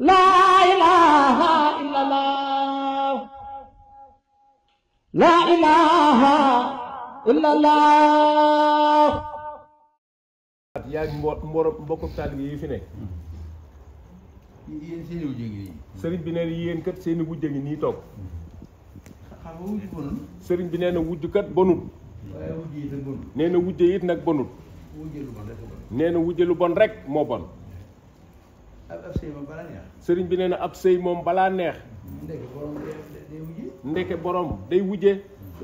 laa ilaaha illallah laa ilaaha illallah. yaa ngi mbokk taalibe yi fi nekk. yéen seen i wujj ngi nii. sëriñ bi nee na yéen kat seen i wujj ngi nii toog. xam nga wujj bonul. sëriñ bi nee na wujj kat bonut. waaye wujj yi itam bonul. nee na wujj it nag bonut. wujj lu bon rek bon. nee na wujj lu bon rek moo bon. ab sëy moom balaa neex. sëriñ bi nee na ab sëy moom balaa neex. ndeke borom day wujje. ndeke borom day wujje.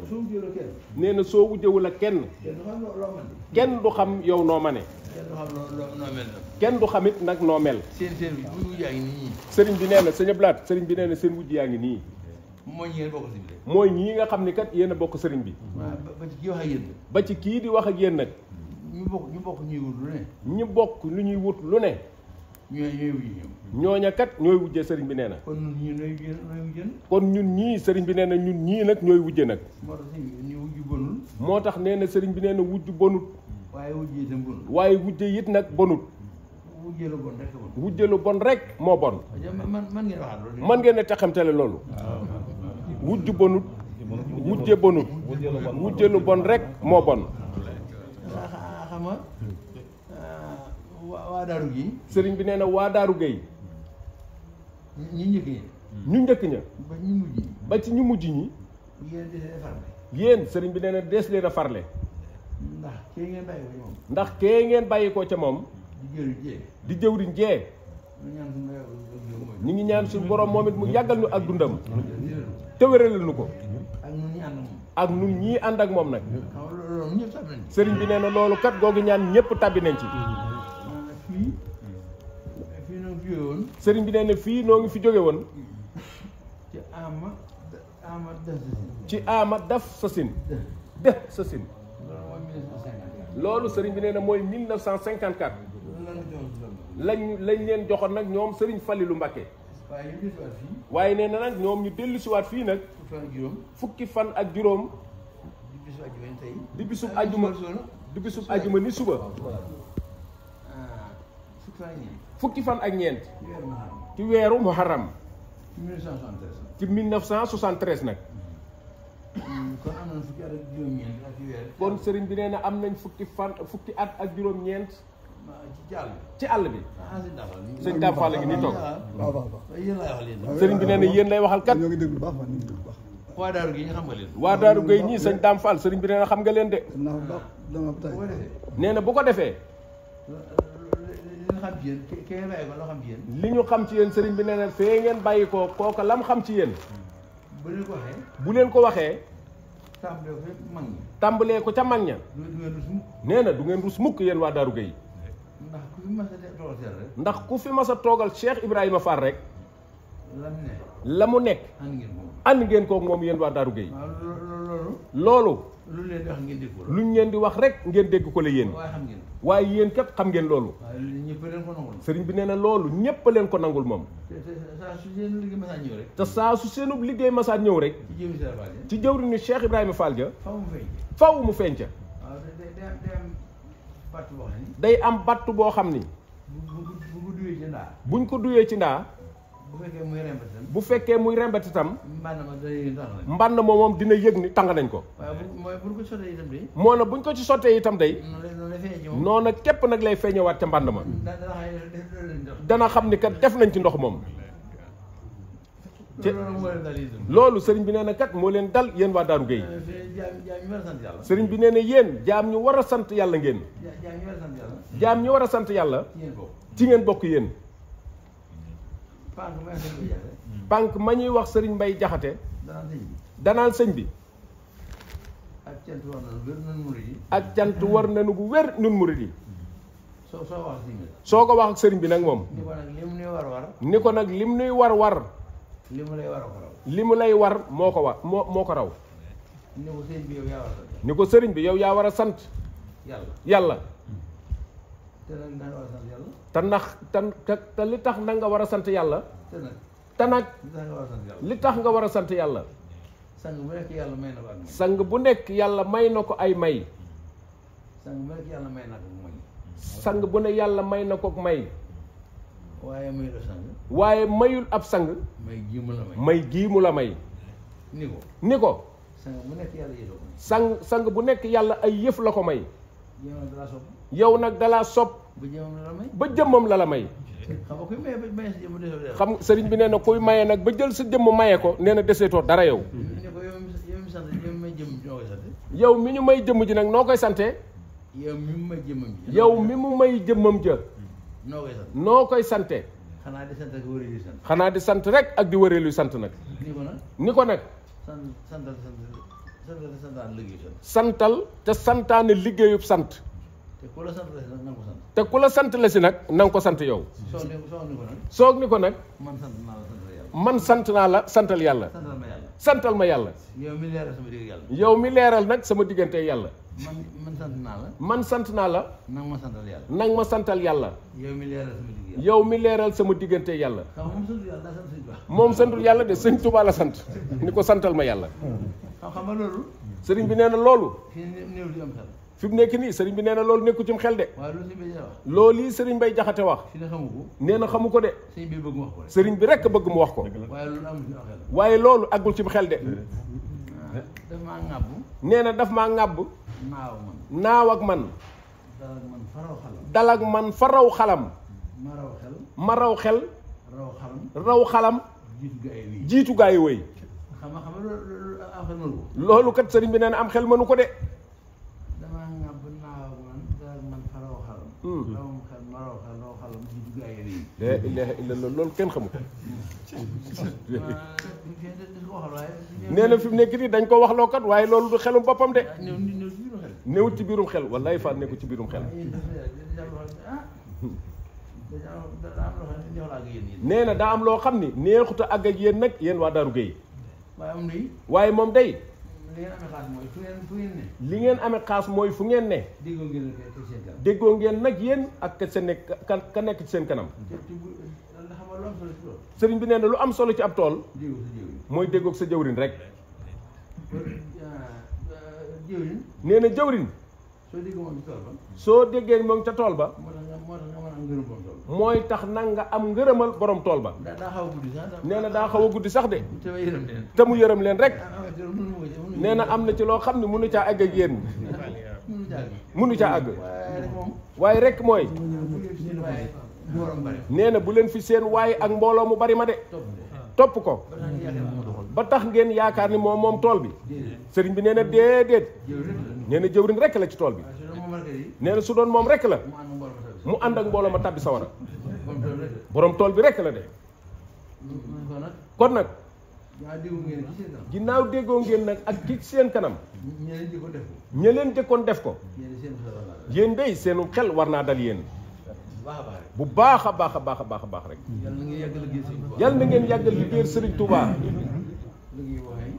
soo wujjewul kenn. nee na soo wujjewul ak kenn. kenn du xam loo man. kenn du xam yow noo ma ne. kenn du xam noo mel nag. kenn du xamit nag noo mel. seen bu wujj yaa ngi nii. sëriñ bi nee na sëñ Ablaat sëriñ bi nee na seen wujj yaa ngi nii. mooy ñi ngeen bokk si biir. mooy ñii nga xam ni kat yéen a bokk sëriñ bi. waaw ba ci kii wax ak yéen. ba ci kii di wax ak yéen nag. ñu bokk ñuy wut lu ne. ñi bokk lu ñuy wut lu ne. ñooy wujj ñoom. ñooña kat ñooy wujje sëriñ bi nee na. kon ñun ñii nooy wujjën. kon ñun ñii sëriñ bi nee na ñun ñii nag ñooy wujje nag. moo tax ñu wujj bonul. moo tax nee na sëriñ bi nee na wujj bonut. waaye wujj yi itam bonul. waaye wujje it nag bonut. wujjee lu bon rek bon. wujje lu bon rek moo bon. man ngeen waxaat loolu. man ngeen a taxamtale loolu. wujj bonut. wujje bonut. wujje lu bon rek moo bon. xam nga waa daaru gi. sëriñ bi nee na waa daaru Gueye. ñi njëkk ñi. ñu njëkk ña. ba ñu mujj ñi. ba ci ñu mujj ñi. yéen desee farle. yéen sëriñ bi nee na dees leen a farle. ndax kee ngeen bàyyi ko ci moom. ndax kee ngeen bàyyi ko ca moom. di jëriñ jee. di jëwriñ jee. ñu ngi ñaan suñu borom moom it mu yàggal ñu ak dundam. te wéralal ñu ko. ak ñun ñi ànd ak moom. ak ñun ñii ànd ak moom nag. xam nga loolu ñëpp tàbbi nañ ci. sëriñ bi nee na loolu kat googu ñaan ñëpp tàbbi nañ ci. fii noo fi jóge woon. sëriñ bi nee na fii noo ngi fi jóge woon. ci ama def ci ama daf sa sin. def sa sin. loolu sëriñ bi nee na mooy 1954. lañ leen joxoon nag ñoom sëriñ Falilou Mbacké. waaye ñu dellusiwaat fii. waaye nee na nag ñoom ñu dellusiwaat fii nag. fukki fan ak juróom. di bisub ajuma di bisub ajuma ni suba. fukki fan ak ñeent. ci weeru muharram. ci 1973 nag. kon am nañ fukki at ak juróom-ñeent ak weer. kon sëriñ bi nee na am nañ fukki at ak juróom-ñeent. ci àll bi. sëñ Dame Fall la ngi nii toog. sëriñ bi nee na yéen lay waxal kat. waa Daaru Gueye ñu xam nga leen. waa Daaru Gueye ñii sëñ Dame Fall sëriñ bi nee na xam nga leen de. nee na bu ko defee. li ñu xam ci yéen sëriñ bi nee na fee ngeen bàyyi ko kooka lam xam ci yéen. bu leen ko waxee. tàmbalee ko ca mag ña. nee na du ngeen rus mukk yéen waa Daaru Gueye. ndax ku fi mas a toogal Cheikh Ibrahima Fall rek. la mu nekk. ànd ngeen koog moom yéen waa Daaru Gueye. loolu. luñ leen di wax rek ngeen dégg ko la yéen. waaye yéen kat xam ngeen loolu. sëriñ bi nee na loolu ñépp leen ko nangul moom. te saa su seenub liggéey masaat ñëw rek. ci jëwriñu Cheikh Ibrahima Fall ja. faw mu feeñ ca. day am batt boo xam ni. buñ ko duyee ci ndaa. bu fekkee muy rembet itam. mbànn ma moom dina yëg ni tàng nañ ko. moo na buñ ko ci sottee itam day. noona képp nag lay feeñewaat ca mbànn ma. dana xam ni kat def nañ ci ndox moom. loolu sëriñ bi nee na kat moo leen dal yéen waa Daaru Gueye. sëriñ bi nee na yéen jaam ñu war a sant yàlla ngeen. jaam ñu war a sant yàlla. ci ngeen bokk yéen. pànk ma ñuy wax sëriñ Mbay Jaxate. danaan sëñ bi. ak cant war nañu bu wér nun murid yi. soo ko wax ak sëriñ bi nag moom. ni ko nag lim nuy war. li mu lay war moo ko war moo ko raw. ni ko sëriñ bi yow yaa war a sant. yàlla. te ndax te li tax na nga war a sant yàlla. te nag li tax nga war a sant yàlla. sang bu nekk yàlla may na ko ay may. sang bu ne yàlla may na ko may. waaye may la sang. waaye mayul ab sang. may gii mu la may. may gii mu la may. ni ko. sang bu nekk yàlla yëf la ko may. sang bu nekk yàlla ay yëf la ko may. yow nag dalaa sopp. yow nag dalaa sopp. ba jëmam la la may. ba jëmmam la la may. xam nga kuy maye ba maye sa jëmm desoo. xam sëriñ bi nee na kuy maye nag ba jël sa jëmm maye ko nee na deseetoo dara yow. ni ko yow mi sant yow mi may jëmm noo koy sante. yow mi ñu may jëmm ji nag noo koy sante. yow mi mu may jëmmam ji. yow mi mu may jëmmam ja. noo koy sant. noo koy sante. xanaa di sant ak wëree di sant. xanaa di sant rek ak di wëreelu sant nag. ni ko nag. santal liggéey sant. santal te santaane liggéeyub sant. te ku la sant la si nag na nga ko sant. te ku la sant la si nag na nga ko sant yow. soog ni ko nag. man sant naa la santal yàlla. santal ma yàlla. yow mi leeral sama digg yàlla. yow mi leeral nag sama diggante yàlla. man sant naa la. man sant naa la. nang ma santal yàlla. nang ma santal yàlla. yow mi leeral sama digg yàlla. yow mi leeral sama diggante yàlla. moom santul yàlla daa sant Sëñ Tuubaa. moom santul yàlla de Sëñ Tuubaa la sant. ni ko santal ma yàlla. xam nga loolu. sëriñ bi nee na loolu. fii néew di am xel. fi mu nekk nii sëriñ bi nee na loolu nekku cim xel de. waaye loolu sëriñ bay wax. loolu yi sëriñ bay jaxate wax. fi ne xamu ko. nee na xamu ko de. sëriñ bi bëgg mu wax ko. sëriñ bi rekk bëgg mu wax ko. waaye loolu amul ci xel. waaye loolu àggul cim xel de. daf maa ŋàbb. nee na daf maa ŋàbb. naaw ak man. naaw ak man. dal ak man faraw xalam. dal ak man fa raw xalam. ma raw xel. ma raw xel. raw xalam. raw xalam. jiitu gaa yi wii. jiitu gaa yi wëy. xam nga loolu am xel mënu ko. loolu kat sëriñ bi nee na am xel mënu ko de. damaa ŋàbb naaw ak man dal ak man faraw xalam. raw xel ma raw xel raw xalam jiitu gaa yi wii. la ilaha illallah loolu kenn xamu ko. nee na fi mu nekk nii dañ ko waxloo kat waaye loolu du xelum boppam de. néew ci biirum xel wallaay fa nekku ci biirum xel. nee na daa am loo xam ni neexut a àgg ak yéen nag yéen waa Daaru Géey. waaye moom day. li ngeen amee xaas mooy fu ngeen ne. déggoo ngeen nag yéen ak ka nekk ka nekk ci seen kanam. sëriñ bi nee na lu am solo ci ab tool. mooy déggoog sa jëwrin rek. nee na jëwrin. soo déggee moom ca tool ba. mooy tax nag nga am ngërëmal borom tool ba. nee na daa xaw a guddi sax de. te mu yërëm leen rek. nee na am na ci loo xam ne mënu caa àgg ak yéen. mënu caa àgg. waaye rek mooy. nee na bu leen fi seen waaye ak mbooloo mu bari ma de. topp ko. ba tax ngeen yaakaar ni moom tool bi. sëriñ bi nee na déedéet. nee na jëwriñ rek la ci tool bi. nee na su doon moom rek la. mu ànd ak mbooloo ma tàbbi sawara. borom tool bi rek la de. kon nag. ginnaaw déggoo ngeen nag ak ki seen kanam. ña leen jëkkoon def ko. yéen day seenu xel war naa dal yéen. bu baax a baax a baax a baax a baax rek. yal na ngeen yàggal liggéeyal Sëriñ Touba.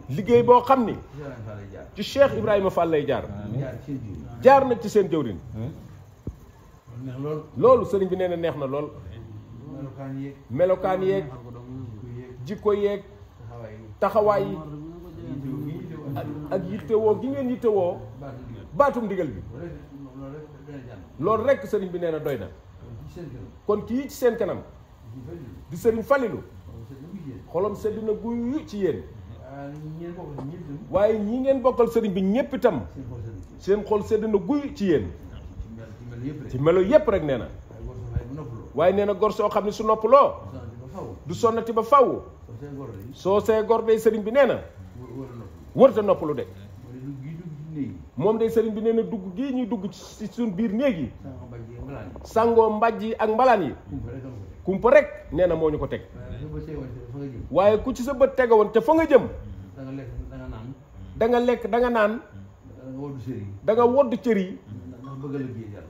liggéey boo xam ni. ci Cheikh Ibrahima Fall lay jaar. jaar na ci seen jëwrin. loolu sëriñ bi nee na neex na lool. melokaan yeeg. jikko yeeg. taxawaay yi. ak yittewoo gi ngeen yittewoo. baatum ndigal bi. loolu rek sëriñ bi nee na doy na. kon kii ci seen kanam. di sëriñ Falilu. xolam sedd na guy ci yéen. waaye ñi ngeen bokkal sëriñ bi ñépp itam. seen xol sedd na guy ci yéen. ci melo yépp rek nee na. waaye nee na gor soo xam ne su noppaloo. du sonnati ba faw. soo see gor day sëriñ bi nee na. wërta noppalu de. moom day sëriñ bi nee na dugg gii ñuy dugg ci suñ biir néeg yi. sangoo mbàjj yi ak mbalaan yi. kumpa rek nee na moo ñu ko teg. waaye ku ci sa bët tegawoon te fa nga jëm. da nga lekk da nga naan. da nga wodd cër yi.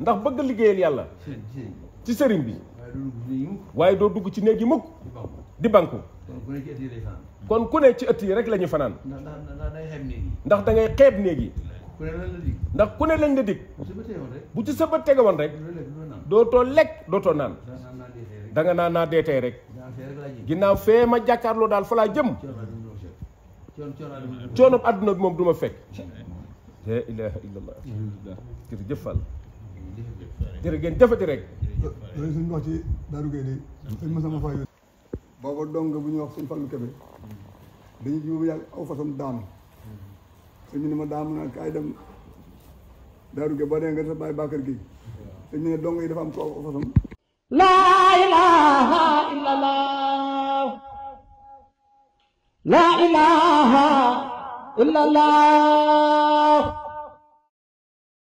ndax bëgg liggéeyal yàlla. ci sëriñ bi. waaye doo dugg ci néeg yi mukk. di banku. kon ku ne ci ëtt yi rek la ñu fanaan. ndax da ngay xeeb néeg yi. ndax ku ne lañ la dig. bu ci sa bët tegawoon rek. dootoo lekk dootoo naan. da nga naan naa dee tey rek. ginnaaw fee ma jàkkaarloo daal fa laa jëm. coonob àdduna bi moom du ma fekk. la ilaha illallah. jërëjëf Fall. jërë ngeen jëfati rek. loolu suñu wax ci Daaru Gueye de sëñ Masamba Faye booba dong bu ñuy wax suñ Fallu Kebe dañu ji boobu yàgg aw façon daanu sëñ bi ne ma daanu naa kaay dem Daaru Gueye boo dee nga sa bàyyi Bakar Gueye sëñ bi ne dong yi dafa am ko aw façon La ilaha illallah. La ilaha illallah.